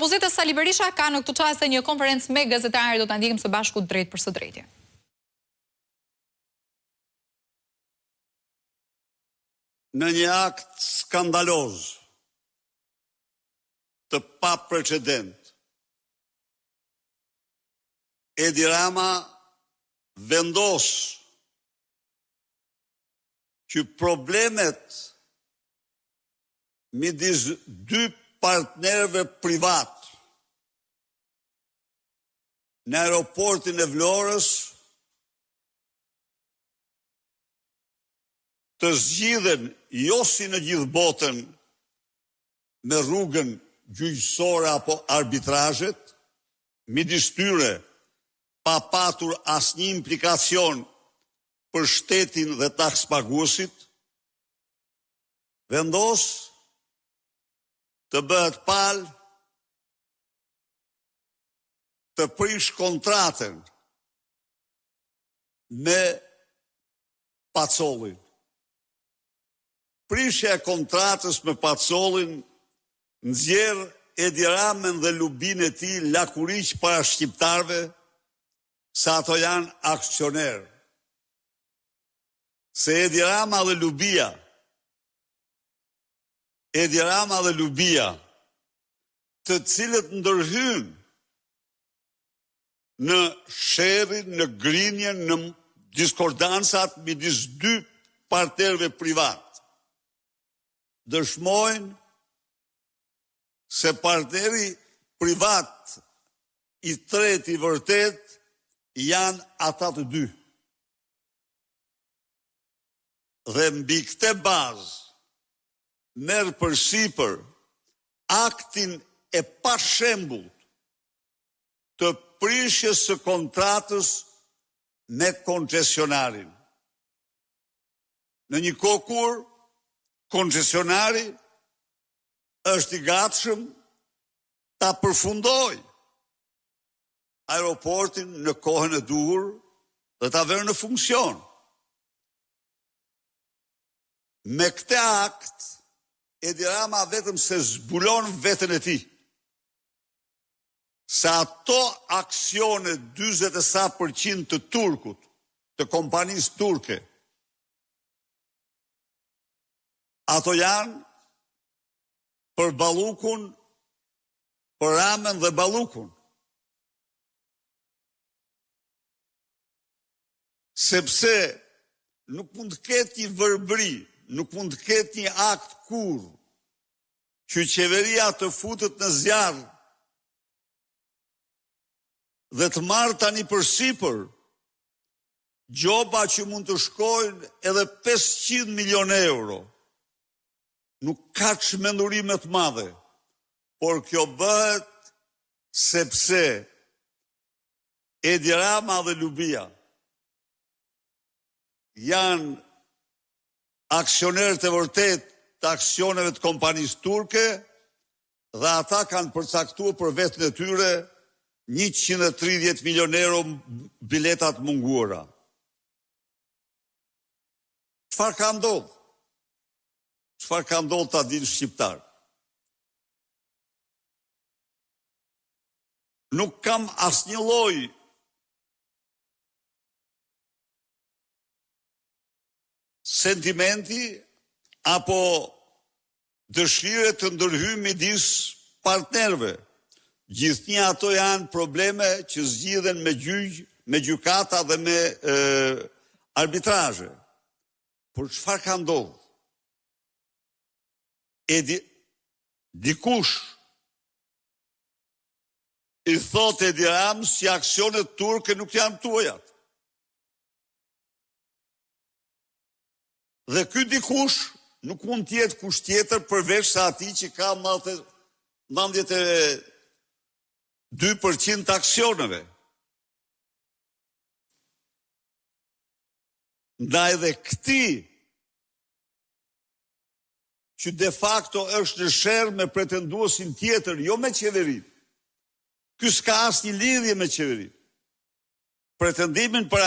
opozitës Sali Berisha ka në këto çaste një konferencë me gazetarë, do ta ndjekim së bashku drejtpërsëdrejti. Në një akt skandaloz të paprecedent, Edi Rama vendos që problemet midis dy partnerëve privatë në aeroportin e Vlorës të zgjidhen jo si në gjithë botën me rrugën gjyqësore apo arbitrazhet, midis tyre pa patur asnjë implikacion për shtetin dhe takspaguesit, vendos të bëhet palë të prishë kontratën me Pacollin. Prishja e kontratës me Pacollin nxjerr Edi Ramën dhe lubinë e tij lakuriq para shqiptarëve se ato janë aksionerë. Se Edi Rama dhe lubia Edi Rama dhe lubia të cilët ndërhynë në sherrin, në grinjen, në diskordancat midis dy partnerëve privatë, dëshmojnë se partneri privat i tretë i vërtetë janë ata të dy. Dhe mbi këtë bazë merr përsipër aktin e pashembullt të prishjes së kontratës me koncesionarin. Në një kohë kur koncesionari është i gatshëm ta përfundojë aeroportin në kohën e duhur dhe ta vërë në funksion. Me këtë akt, Edi Rama vetëm se zbulon veten e tij. Se ato aksione 40 e sa përqind të turkut, të kompanisë turke, ato janë për Ballukun, për Ramën dhe Ballukun. Sepse nuk mund të ketë një verbëri, nuk mund të ketë një akt kurrë që qeveria të futet në zjarr dhe të marrë tani përsipër gjoba që mund të shkojnë edhe 500 milion euro. Nuk ka çmenduri më të madhe, por kjo bëhet sepse Edi Rama dhe Lubia janë aksionerët e vërtetë të aksioneve të kompanisë turke dhe ata kanë përcaktuar për veten e tyre 130 milion euro bileta të munguara. Çfarë ka ndodhur? Çfarë ka ndodhur ta dinë shqiptarët? Nuk kam asnjë lloj sentimenti apo dëshire të ndërhyj midis partnerëve. Gjithnjë ato janë probleme që zgjidhen me gjyq, me gjykata dhe me e, arbitrazhe. Por çfarë ka ndodhur? Edi dikush i thotë Edi Ramës që aksionet turke nuk janë tuajat. Dhe ky dikush nuk mund të jetë kush tjetër përveç se atij që ka 92% të aksioneve. Ndaj dhe këtij që de facto është në sherr me pretenduesin tjetër, jo me qeverinë. Ky s'ka asnjë lidhje me qeverinë. Pretendimin për.